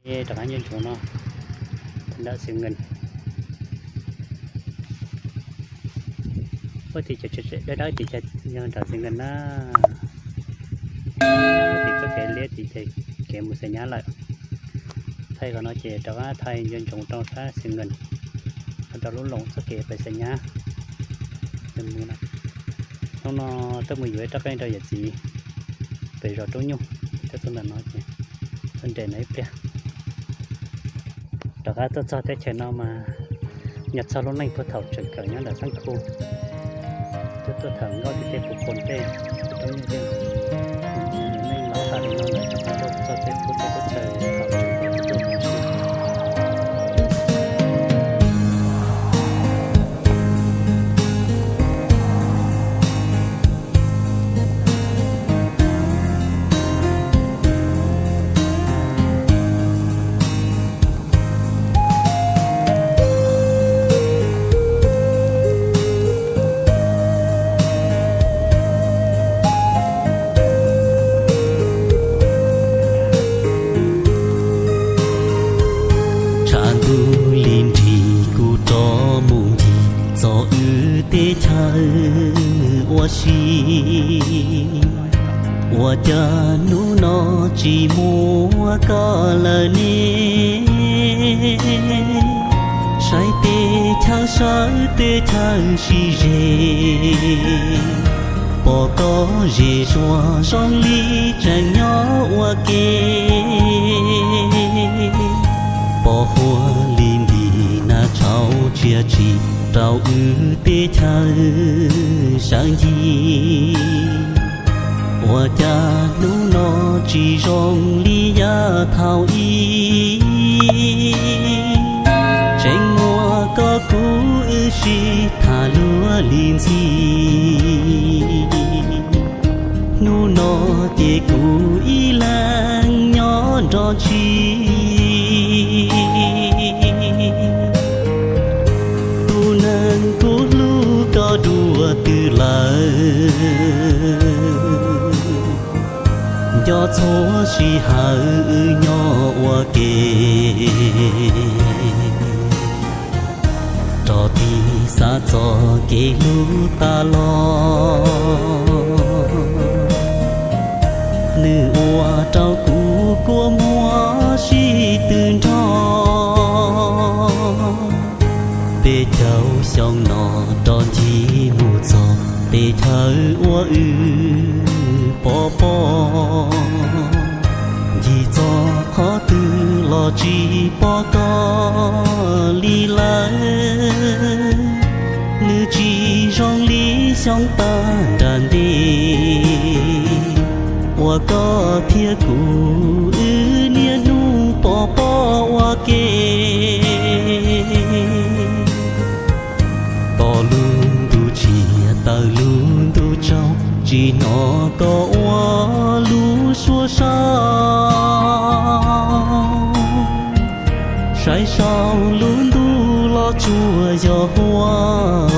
Rov qab nco ntsoov no, nram Xeev Nkees. Ua tim cov tsev dawb dawb tim ces yog nram Xeev Nkees na. Tim txoj kev liab tim ces kev mus Xais Nyab lawm. Thaij qhov no ces rov qab thaij nco ntsoov rau sab Xeev Nkees, rau lub loos txoj kev pem Xais Nyab. Hnub no tuaj mus yuav ib rab qeej rau yawm txiv pem zos Roob Nyuj, tuaj txog ntawm no ces tuaj nres no ib pliag. Rov qab tuaj txog teb chaws no mas nco txog lub neej puag thaum tseem kawm nyob nram Xab Khu, tuaj tuaj tham nkauj tim tej puv qos tej Roob Nyuj tej. Neej los tas li no lawm, rov qab tuaj txog tej puag teb puag chaw thaum tseem kawm tuaj mus ua si. Tshav ntuj li nrig kuv rov mus ncig txog wb teb chaws ua si. Ua cas hnub no tsis muaj koj lawm ne? Saib teb chaws sawv teb chaws sib ze, pom koj zej zuag zoo li tseem nyob ua ke. Pom huab li ntim nas tshauv tsia tsim rau wb teb chaws sawv ncig. Ua cas hnub no tsis zoo li yav thaum ub, tseem muaj koj kuv wb sib tham luag li ntxhi. Hnub no ces kuv ib leeg nyob nrog ntshis. Tus neeg kuv hlub koj dua twg lawm? Nco txhua sij hawm wb nyob ua ke, rov tig xav txog kev hlub tas los. Nws ua rau kuv kua muag sib tw nrho. Peb caug xyoo no rov ncig mus txog teb chaws uas wb pov pob. Ncig txog qhov twg los tsis pom koj li lawm. Nws tsis zoo li xyoo tag nram ntej, uas koj thiab kuv wb niaj hnub pov pob ua ke. Tos lub ntuj tsiab taws lub ntuj tsaus, tsis hnov koj ua lub suab sau. Saib saum lub ntuj los tsuas yog huab,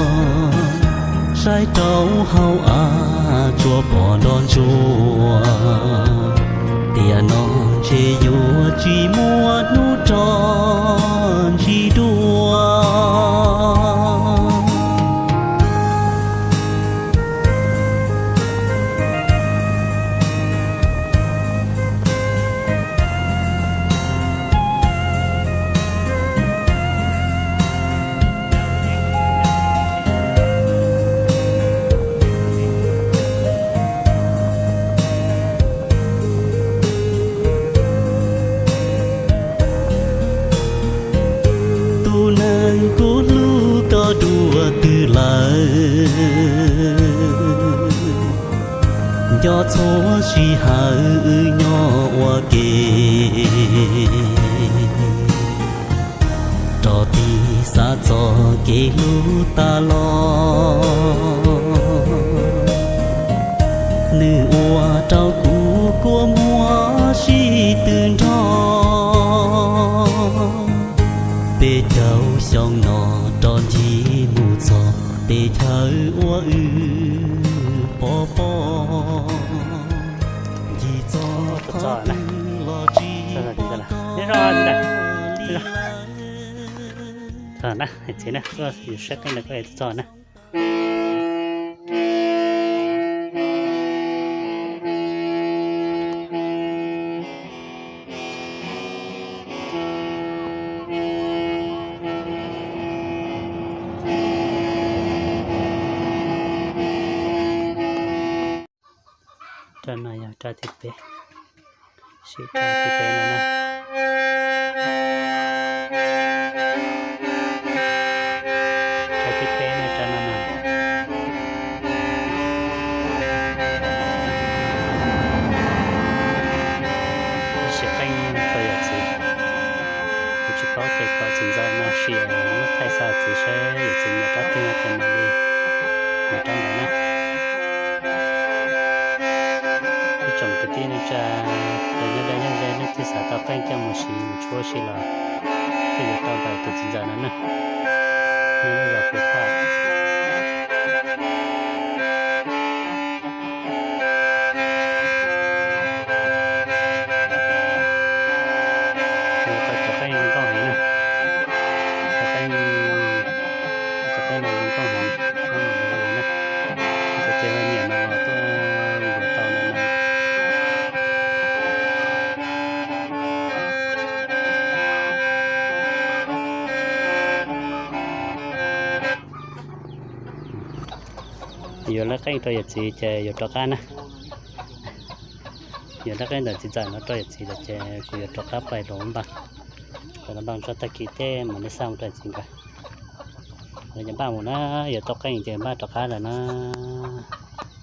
saib rau hauv av tsuas pom nroj ntsuag. Tiam no ntshe yuav tsis muaj hnub rov ncig dua. Tus neeg kuv hlub koj dua twg lawm? Nco txhua sij hawm wb nyob ua ke, rov tig xav txog kev hlub tas los. Nws ua rau kuv kua muag sib tw nrho. Peb caug xyoo no rov ncig mus txog teb chaws uas wb pov pob. Ncig txog qhov twg los tsis pom koj. Txog na, hais txiv na, koj yuav saib qeej ntawd koj yuav txog na. Rab no yog rab thib peb, sim rab thib peb no na. Rab thib peb no, rab no na. Sim qeej rau yawm txiv. Kuv tsis paub ces kom txiv ntxawm no sim muab thaij xa txiv saib yawm txiv nyiam rab twg no ces mam li nyiam rab ntawd na. Ib tsoom kwv tij neej tsa, yog nyob deb nyob ze nej twb xav tau qeej coj mus siv mus tshuab si los twb yuav tau ntawm tus txiv ntxawm no na. Nyob lub zos Phu Thaj. Tau cov qeej zoo nkauj heev na. Cov qeej, cov qeej no zoo nkauj heev, zoo nkauj heev na. Cov ces nyiam no los tuaj yuav tau no na. Yuav lawv qeej rau yawm txiv ces yuav rov qab na. Yuav lawv qeej ntawm txiv ntxawm no rau yawm txiv lawm ces kuv yuav rov qab pais hluas npaj, pais hluas npaj tso tag kis thiab mam li xa mus rau yawm txiv nkawd. Lawv yuav npaj mus na, yuav tau qeej ces npaj rov qab lawm na.